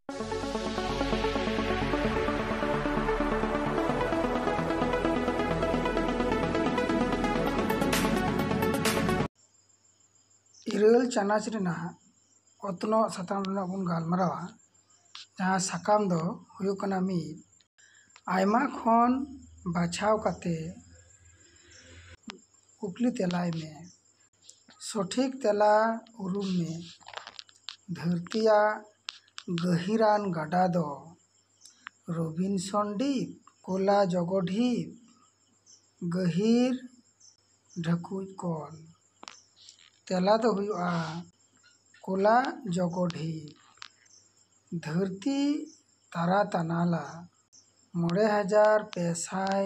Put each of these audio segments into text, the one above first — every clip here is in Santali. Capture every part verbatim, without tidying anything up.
ᱤᱨᱟᱹᱞ ᱪᱟᱱᱟᱪ ᱨᱮᱱᱟᱜ ᱚᱛᱱᱚᱜ ᱥᱟᱛᱟᱢ ᱨᱮᱱᱟᱜ ᱵᱚᱱ ᱜᱟᱞᱢᱟᱨᱟᱣᱟ, ᱡᱟᱦᱟᱸ ᱥᱟᱠᱟᱢ ᱫᱚ ᱦᱩᱭᱩᱜ ᱠᱟᱱᱟ ᱢᱤᱫ᱾ ᱟᱭᱢᱟ ᱠᱷᱚᱱ ᱵᱟᱪᱷᱟᱣ ᱠᱟᱛᱮ ᱠᱩᱠᱞᱤ ᱛᱮᱞᱟᱭ ᱢᱮ᱾ ᱥᱚᱴᱷᱤᱠ ᱛᱮᱞᱟ ᱩᱨᱩᱢ ᱢᱮ᱾ ᱫᱷᱟᱹᱨᱛᱤᱭᱟᱜ ᱜᱟᱹᱦᱤᱨᱟᱱ ᱜᱟᱰᱟ ᱫᱚ ᱨᱚᱵᱤᱱᱥᱚᱱ ᱰᱤᱯ, ᱠᱚᱞᱟ ᱡᱚᱜᱚᱰᱷᱤᱯ, ᱜᱟᱹᱦᱤᱨ ᱰᱷᱟᱹᱠᱩᱡ ᱠᱚᱞ᱾ ᱛᱮᱞᱟ ᱫᱚ ᱦᱩᱭᱩᱜᱼᱟ ᱠᱚᱞᱟ ᱡᱚᱜᱚᱰᱷᱤᱯ᱾ ᱫᱷᱟᱹᱨᱛᱤ ᱛᱟᱨᱟ ᱛᱟᱱᱟᱞᱟ ᱢᱚᱬᱮ ᱦᱟᱡᱟᱨ ᱯᱮ ᱥᱟᱭ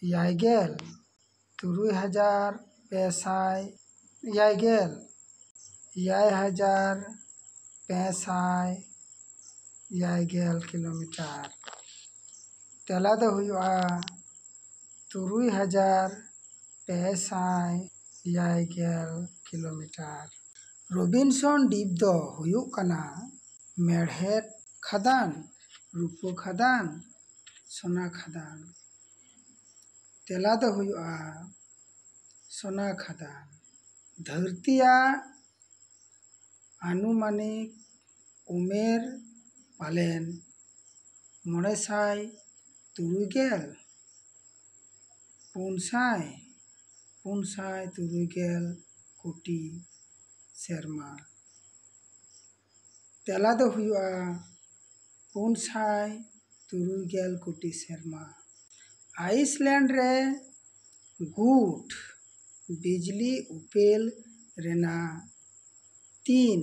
ᱮᱭᱟᱭ ᱜᱮᱞ, ᱛᱩᱨᱩᱭ ᱦᱟᱡᱟᱨ ᱯᱮ ᱥᱟᱭ ᱮᱭᱟᱭ ᱜᱮᱞ, ᱮᱭᱟᱭ ᱦᱟᱡᱟᱨ ᱯᱮ ᱥᱟᱭ ᱮᱭᱟᱭ ᱜᱮᱞ ᱠᱤᱞᱳᱢᱤᱴᱟᱨ᱾ ᱛᱮᱞᱟ ᱫᱚ ᱦᱩᱭᱩᱜᱼᱟ ᱛᱩᱨᱩᱭ ᱦᱟᱡᱟᱨ ᱯᱮ ᱥᱟᱭ ᱮᱭᱟᱭ ᱜᱮᱞ ᱠᱤᱞᱳᱢᱤᱴᱟᱨ᱾ ᱨᱚᱵᱤᱱᱥᱚᱱ ᱰᱤᱯ ᱫᱚ ᱦᱩᱭᱩᱜ ᱠᱟᱱᱟ ᱢᱮᱲᱦᱮᱫ ᱠᱷᱟᱫᱟᱱ, ᱨᱩᱯᱟᱹ ᱠᱷᱟᱫᱟᱱ, ᱥᱚᱱᱟ ᱠᱷᱟᱫᱟᱱ᱾ ᱛᱮᱞᱟ ᱫᱚ ᱦᱩᱭᱩᱜᱼᱟ ᱥᱚᱱᱟ ᱠᱷᱟᱫᱟᱱ᱾ ᱫᱷᱟᱹᱨᱛᱤᱭᱟᱜ ᱟᱱᱩᱢᱟᱱᱤᱠ ᱩᱢᱮᱨ ᱯᱟᱞᱮᱱ ᱢᱚᱬᱮ ᱥᱟᱭ ᱛᱩᱨᱩᱭ ᱜᱮᱞ, ᱯᱩᱱ ᱥᱟᱭ, ᱯᱩᱱ ᱥᱟᱭ ᱛᱩᱨᱩᱭ ᱜᱮᱞ ᱠᱳᱴᱤ ᱥᱮᱨᱢᱟ᱾ ᱛᱮᱞᱟ ᱫᱚ ᱦᱩᱭᱩᱜᱼᱟ ᱯᱩᱱ ᱥᱟᱭ ᱛᱩᱨᱩᱭ ᱜᱮᱞ ᱠᱳᱴᱤ ᱥᱮᱨᱢᱟ᱾ ᱟᱭᱤᱥᱞᱮᱱᱰ ᱨᱮ ᱜᱩᱴ ᱵᱤᱡᱽᱞᱤ ᱩᱯᱮᱞ ᱨᱮᱱᱟᱜ ᱛᱤᱱ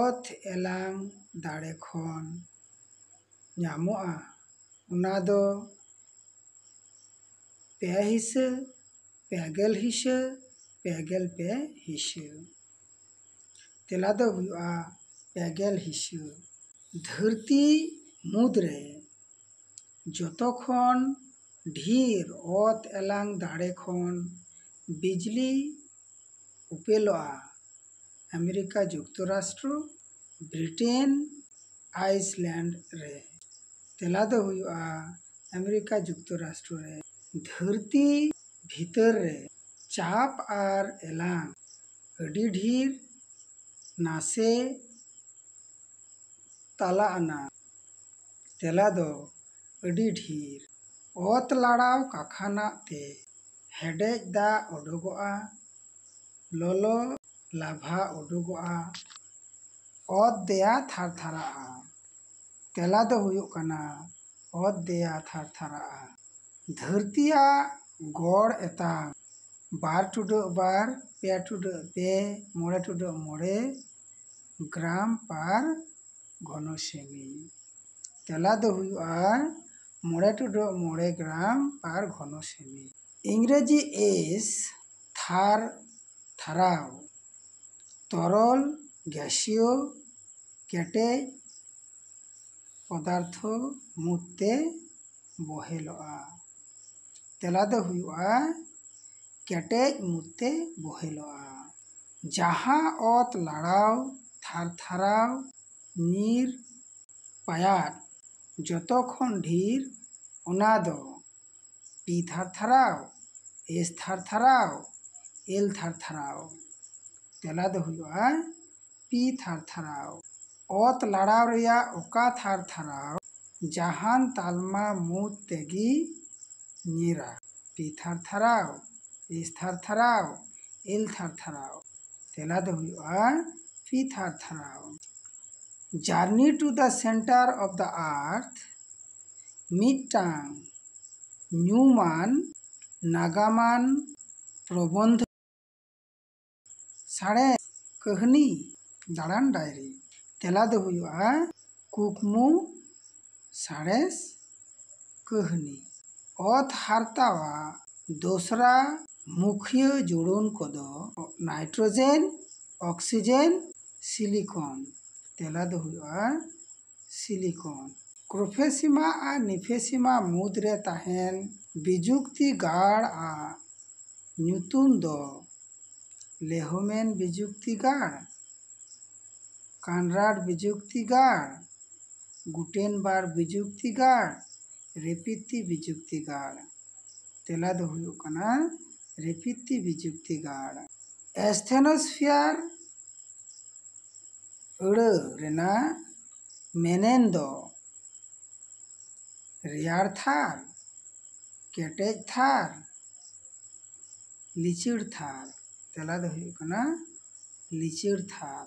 ᱚᱛ ᱮᱞᱟᱝ ᱫᱟᱲᱮ ᱠᱷᱚᱱ ᱧᱟᱢᱚᱜᱼᱟ, ᱚᱱᱟ ᱫᱚ ᱯᱮ ᱦᱤᱥᱟᱹ, ᱯᱮ ᱜᱮᱞ ᱦᱤᱥᱟᱹ, ᱯᱮ ᱜᱮᱞ ᱯᱮ ᱦᱤᱥᱟᱹ᱾ ᱛᱮᱞᱟ ᱫᱚ ᱦᱩᱭᱩᱜᱼᱟ ᱯᱮ ᱜᱮᱞ ᱦᱤᱥᱟᱹ᱾ ᱫᱷᱟᱹᱨᱛᱤ ᱢᱩᱫᱽᱨᱮ ᱡᱚᱛᱚ ᱠᱷᱚᱱ ᱰᱷᱮᱨ ᱚᱛ ᱮᱞᱟᱝ ᱫᱟᱲᱮ ᱠᱷᱚᱱ ᱵᱤᱡᱽᱞᱤ ᱩᱯᱮᱞᱚᱜᱼᱟ ᱟᱢᱮᱨᱤᱠᱟ ᱡᱩᱠᱛᱚᱨᱟᱥᱴᱨᱚ, ᱵᱨᱤᱴᱮᱱ, ᱟᱭᱤᱥᱞᱮᱱᱰ ᱨᱮ᱾ ᱛᱮᱞᱟ ᱫᱚ ᱦᱩᱭᱩᱜᱼᱟ ᱟᱢᱮᱨᱤᱠᱟ ᱡᱩᱠᱛᱚᱨᱟᱥᱴᱨᱚ ᱨᱮ᱾ ᱫᱷᱟᱹᱨᱛᱤ ᱵᱷᱤᱛᱟᱹᱨ ᱨᱮ ᱪᱟᱯ ᱟᱨ ᱮᱞᱟᱝ ᱟᱹᱰᱤ ᱰᱷᱮᱨ, ᱱᱟᱥᱮ, ᱛᱟᱞᱟ ᱟᱱᱟ᱾ ᱛᱮᱞᱟ ᱫᱚ ᱟᱹᱰᱤ ᱰᱷᱮᱨ᱾ ᱚᱛ ᱞᱟᱲᱟᱣ ᱠᱟᱠᱷᱟᱱᱟᱜ ᱛᱮ ᱦᱮᱰᱮᱡ ᱫᱟᱜ ᱩᱰᱩᱠᱚᱜᱼᱟ, ᱞᱚᱞᱚ ᱞᱟᱵᱷᱟ ᱩᱰᱩᱠᱚᱜᱼᱟ, ᱚᱛ ᱫᱮᱭᱟ ᱛᱷᱟᱨᱛᱷᱟᱨᱟᱜᱼᱟ᱾ ᱛᱮᱞᱟ ᱫᱚ ᱦᱩᱭᱩᱜ ᱠᱟᱱᱟ ᱚᱛ ᱫᱮᱭᱟ ᱛᱷᱟᱨᱛᱷᱟᱨᱟᱜᱼᱟ᱾ ᱫᱷᱟᱹᱨᱛᱤᱭᱟᱜ ᱜᱚᱲ ᱮᱛᱟᱝ ᱵᱟᱨ ᱴᱩᱰᱟᱹᱜ ᱵᱟᱨ, ᱯᱮ ᱴᱩᱰᱟᱹᱜ ᱯᱮ, ᱢᱚᱬᱮ ᱴᱩᱰᱟᱹᱜ ᱢᱚᱬᱮ ᱜᱨᱟᱢ ᱯᱟᱨ ᱜᱷᱚᱱᱚ ᱥᱮᱢᱤ᱾ ᱛᱮᱞᱟ ᱫᱚ ᱦᱩᱭᱩᱜᱼᱟ ᱢᱚᱬᱮ ᱴᱩᱰᱟᱹᱜ ᱢᱚᱬᱮ ᱜᱨᱟᱢ ᱯᱟᱨ ᱜᱷᱚᱱᱚ ᱥᱮᱢᱤ᱾ ᱤᱝᱨᱮᱡᱤ ᱮᱥ ᱛᱷᱟᱨ ᱛᱷᱟᱨᱟᱣ, ᱛᱚᱨᱚᱞ, ᱜᱮᱥᱤᱭᱚ, ᱠᱮᱴᱮᱡ ᱯᱚᱫᱟᱨᱛᱷᱚ ᱢᱩᱫᱽ ᱛᱮ ᱵᱚᱦᱮᱞᱚᱜᱼᱟ᱾ ᱛᱮᱞᱟ ᱫᱚ ᱦᱩᱭᱩᱜᱼᱟ ᱠᱮᱴᱮᱡ ᱢᱩᱫᱽ ᱛᱮ ᱵᱚᱦᱮᱞᱚᱜᱼᱟ᱾ ᱡᱟᱦᱟᱸ ᱚᱛ ᱞᱟᱲᱟᱣ, ᱛᱷᱟᱨᱛᱷᱟᱨᱟᱣ, ᱧᱤᱨ, ᱯᱟᱭᱟᱴ ᱡᱚᱛᱚ ᱠᱷᱚᱱ ᱰᱷᱮᱨ, ᱚᱱᱟ ᱫᱚ ᱯᱤ ᱛᱷᱟᱨᱛᱷᱟᱨᱟᱣ, ᱮᱥ ᱛᱷᱟᱨᱛᱷᱟᱨᱟᱣ, ᱮᱞ ᱛᱷᱟᱨᱛᱷᱟᱨᱟᱣ᱾ ᱛᱮᱞᱟ ᱫᱚ ᱦᱩᱭᱩᱜᱼᱟ ᱯᱤ ᱛᱷᱟᱨᱛᱷᱟᱨᱟᱣ᱾ ᱚᱛ ᱞᱟᱲᱟᱣ ᱨᱮᱭᱟᱜ ᱚᱠᱟ ᱛᱷᱟᱨᱛᱷᱟᱨᱟᱣ ᱡᱟᱦᱟᱱ ᱛᱟᱞᱢᱟ ᱢᱩᱫᱽ ᱛᱮᱜᱮ ᱧᱤᱨᱟ? ᱯᱤ ᱛᱷᱟᱨᱛᱷᱟᱨᱟᱣ, ᱮᱥ ᱛᱷᱟᱨᱛᱷᱟᱨᱟᱣ, ᱮᱞ ᱛᱷᱟᱨᱛᱷᱟᱨᱟᱣ᱾ ᱛᱮᱞᱟ ᱫᱚ ᱦᱩᱭᱩᱜᱼᱟ ᱯᱤ ᱛᱷᱟᱨᱛᱷᱟᱨᱟᱣ᱾ Journey to the Center of the Earth ᱢᱤᱫᱴᱟᱝ ᱧᱩᱢᱟᱱ ᱱᱟᱜᱟᱢᱟᱱ ᱯᱨᱚᱵᱚᱱᱫᱷᱚ ᱥᱟᱬᱮᱥ ᱠᱟᱹᱦᱱᱤ ᱫᱟᱬᱟᱱ ᱰᱟᱭᱨᱤ᱾ ᱛᱮᱞᱟ ᱫᱚ ᱦᱩᱭᱩᱜᱼᱟ ᱠᱩᱠᱢᱩ ᱥᱟᱬᱮᱥ ᱠᱟᱹᱦᱱᱤ᱾ ᱚᱛ ᱦᱟᱨᱛᱟᱣᱟᱜ ᱫᱚᱥᱨᱟ ᱢᱩᱠᱷᱤᱭᱟᱹ ᱡᱩᱲᱩᱱ ᱠᱚᱫᱚ ᱱᱟᱭᱴᱨᱳᱡᱮᱱ, ᱚᱠᱥᱤᱡᱮᱱ, ᱥᱤᱞᱤᱠᱚᱱ᱾ ᱛᱮᱞᱟ ᱫᱚ ᱦᱩᱭᱩᱜᱼᱟ ᱥᱤᱞᱤᱠᱚᱱ᱾ ᱠᱨᱚᱯᱷᱮᱥᱤᱢᱟ ᱟᱨ ᱱᱤᱯᱷᱮᱥᱤᱢᱟ ᱢᱩᱫᱽᱨᱮ ᱛᱟᱦᱮᱱ ᱵᱤᱡᱩᱠᱛᱤ ᱜᱟᱲ ᱟᱜ ᱧᱩᱛᱩᱢ ᱫᱚ ᱞᱮᱦᱳᱢᱮᱱ ᱵᱤᱡᱩᱠᱛᱤ ᱜᱟᱲ, ᱠᱟᱱᱨᱟᱰ ᱵᱤᱡᱩᱠᱛᱤ ᱜᱟᱲ, ᱜᱩᱴᱮᱱᱵᱟᱨᱜ ᱵᱤᱡᱩᱠᱛᱤ ᱜᱟᱲ, ᱨᱮᱯᱤᱛᱤ ᱵᱤᱡᱩᱠᱛᱤ ᱜᱟᱲ᱾ ᱛᱮᱞᱟ ᱫᱚ ᱦᱩᱭᱩᱜ ᱠᱟᱱᱟ ᱨᱮᱯᱤᱛᱤ ᱵᱤᱡᱩᱠᱛᱤ ᱜᱟᱲ᱾ ᱮᱥᱛᱷᱮᱱᱳᱥᱯᱷᱤᱭᱟᱨ ᱟᱹᱲᱟᱹ ᱨᱮᱱᱟᱜ ᱢᱮᱱᱮᱱ ᱫᱚ ᱨᱮᱭᱟᱲ ᱛᱷᱟᱨ, ᱠᱮᱴᱮᱡ ᱛᱷᱟᱨ, ᱞᱤᱪᱟᱹᱲ ᱛᱷᱟᱨ᱾ ᱛᱮᱞᱟ ᱫᱚ ᱦᱩᱭᱩᱜ ᱠᱟᱱᱟ ᱞᱤᱪᱟᱹᱲ ᱛᱷᱟᱨ᱾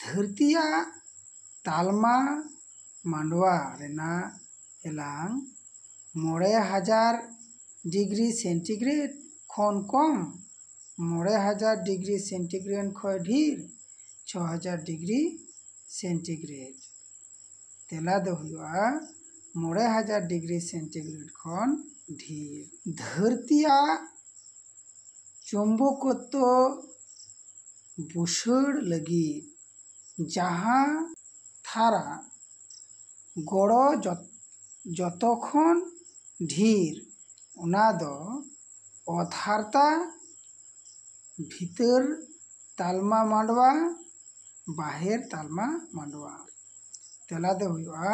ᱫᱷᱟᱹᱨᱛᱤᱭᱟᱜ ᱛᱟᱞᱢᱟ ᱢᱟᱰᱣᱟ ᱨᱮᱱᱟᱜ ᱮᱞᱟᱝ ᱢᱚᱬᱮ ᱦᱟᱡᱟᱨ ᱰᱤᱜᱽᱨᱤ ᱥᱮᱱᱴᱤᱜᱨᱮᱰ ᱠᱷᱚᱱ ᱠᱚᱢ, ᱢᱚᱬᱮ ᱦᱟᱡᱟᱨ ᱰᱤᱜᱽᱨᱤ ᱥᱮᱱᱴᱤᱜᱨᱮᱰ ᱠᱷᱚᱱ ᱰᱷᱮᱨ, ᱪᱷᱚ ᱦᱟᱡᱟᱨ ᱰᱤᱜᱽᱨᱤ ᱥᱮᱱᱴᱤᱜᱨᱮᱰ᱾ ᱛᱮᱞᱟ ᱫᱚ ᱦᱩᱭᱩᱜᱼᱟ ᱢᱚᱬᱮ ᱦᱟᱡᱟᱨ ᱰᱤᱜᱽᱨᱤ ᱥᱮᱱᱴᱤᱜᱨᱮᱰ ᱠᱷᱚᱱ ᱰᱷᱮᱨ᱾ ᱫᱷᱟᱹᱨᱛᱤᱭᱟᱜ ᱪᱩᱢᱵᱚᱠᱚᱛᱛᱚ ᱵᱩᱥᱟᱹᱲ ᱞᱟᱹᱜᱤᱫ ᱡᱟᱦᱟᱸ ᱛᱷᱟᱨᱟ ᱜᱚᱲᱚ ᱡᱚᱛ-, ᱡᱚᱛᱚ ᱠᱷᱚᱱ ᱰᱷᱮᱨ, ᱚᱱᱟ ᱫᱚ ᱚᱛ ᱦᱟᱨᱛᱟ, ᱵᱷᱤᱛᱟᱹᱨ ᱛᱟᱞᱢᱟ ᱢᱟᱰᱣᱟ, ᱵᱟᱦᱮᱨ ᱛᱟᱞᱢᱟ ᱢᱟᱰᱣᱟ᱾ ᱛᱮᱞᱟ ᱫᱚ ᱦᱩᱭᱩᱜᱼᱟ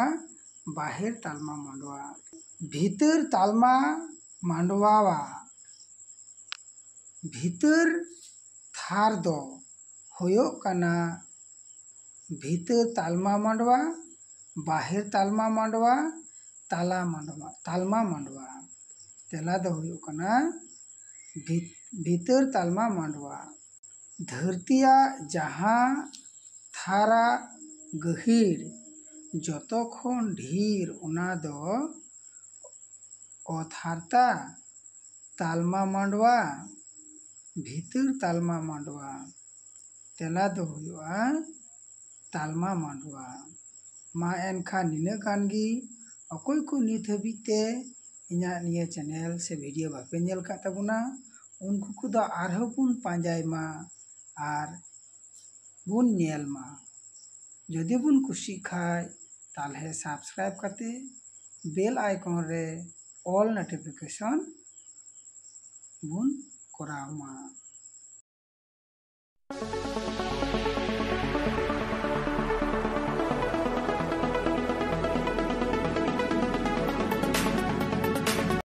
ᱵᱟᱦᱮᱨ ᱛᱟᱞᱢᱟ ᱢᱟᱰᱣᱟ᱾ ᱵᱷᱤᱛᱟᱹᱨ ᱛᱟᱞᱢᱟ ᱢᱟᱰᱣᱟᱣᱟᱜ ᱵᱷᱤᱛᱟᱹᱨ ᱛᱷᱟᱨ ᱫᱚ ᱦᱩᱭᱩᱜ ᱠᱟᱱᱟ ᱵᱷᱤᱛᱟᱹᱨ ᱛᱟᱞᱢᱟ ᱢᱟᱰᱣᱟ, ᱵᱟᱦᱮᱨ ᱛᱟᱞᱢᱟ ᱢᱟᱰᱣᱟ, ᱛᱟᱞᱟ ᱢᱟᱰᱣᱟ, ᱛᱟᱞᱢᱟ ᱢᱟᱰᱣᱟ᱾ ᱛᱮᱞᱟ ᱫᱚ ᱦᱩᱭᱩᱜ ᱠᱟᱱᱟ ᱵᱷᱤᱛ-, ᱵᱷᱤᱛᱟᱹᱨ ᱛᱟᱞᱢᱟ ᱢᱟᱰᱣᱟ᱾ ᱫᱷᱟᱹᱨᱛᱤᱭᱟᱜ ᱡᱟᱦᱟᱸ ᱛᱷᱟᱨᱟᱜ ᱜᱟᱹᱦᱤᱨ ᱡᱚᱛᱚ ᱠᱷᱚᱱ ᱰᱷᱮᱨ, ᱚᱱᱟ ᱫᱚ ᱚᱛ ᱦᱟᱨᱛᱟ, ᱛᱟᱞᱢᱟ ᱢᱟᱰᱣᱟ, ᱵᱷᱤᱛᱟᱹᱨ ᱛᱟᱞᱢᱟ ᱢᱟᱰᱣᱟ᱾ ᱛᱮᱞᱟ ᱫᱚ ᱦᱩᱭᱩᱜᱼᱟ ᱛᱟᱞᱢᱟ ᱢᱟᱰᱣᱟ᱾ ᱢᱟ ᱮᱱᱠᱷᱟᱱ ᱱᱤᱱᱟᱹᱜ ᱜᱟᱱ ᱜᱮ᱾ ᱚᱠᱚᱭ ᱠᱚ ᱱᱤᱛ ᱦᱟᱹᱵᱤᱡ ᱛᱮ ᱤᱧᱟᱹᱜ ᱱᱤᱭᱟᱹ ᱪᱮᱱᱮᱞ ᱥᱮ ᱵᱷᱤᱰᱤᱭᱳ ᱵᱟᱯᱮ ᱧᱮᱞ ᱠᱟᱜ ᱛᱟᱵᱚᱱᱟ, ᱩᱱᱠᱩ ᱠᱚᱫᱚ ᱟᱨᱦᱚᱸ ᱵᱚᱱ ᱯᱟᱸᱡᱟᱭ ᱢᱟ ᱟᱨ ᱵᱚᱱ ᱧᱮᱞ ᱢᱟ᱾ ᱡᱩᱫᱤ ᱵᱚᱱ ᱠᱩᱥᱤᱜ ᱠᱷᱟᱡ, ᱛᱟᱦᱞᱮ ᱥᱟᱵᱥᱠᱨᱟᱭᱤᱵ ᱠᱟᱛᱮ ᱵᱮᱞ ᱟᱭᱠᱚᱱ ᱨᱮ ᱚᱞ ᱱᱳᱴᱤᱯᱷᱤᱠᱮᱥᱚᱱ ᱵᱚᱱ ᱠᱚᱨᱟᱣ ᱢᱟ᱾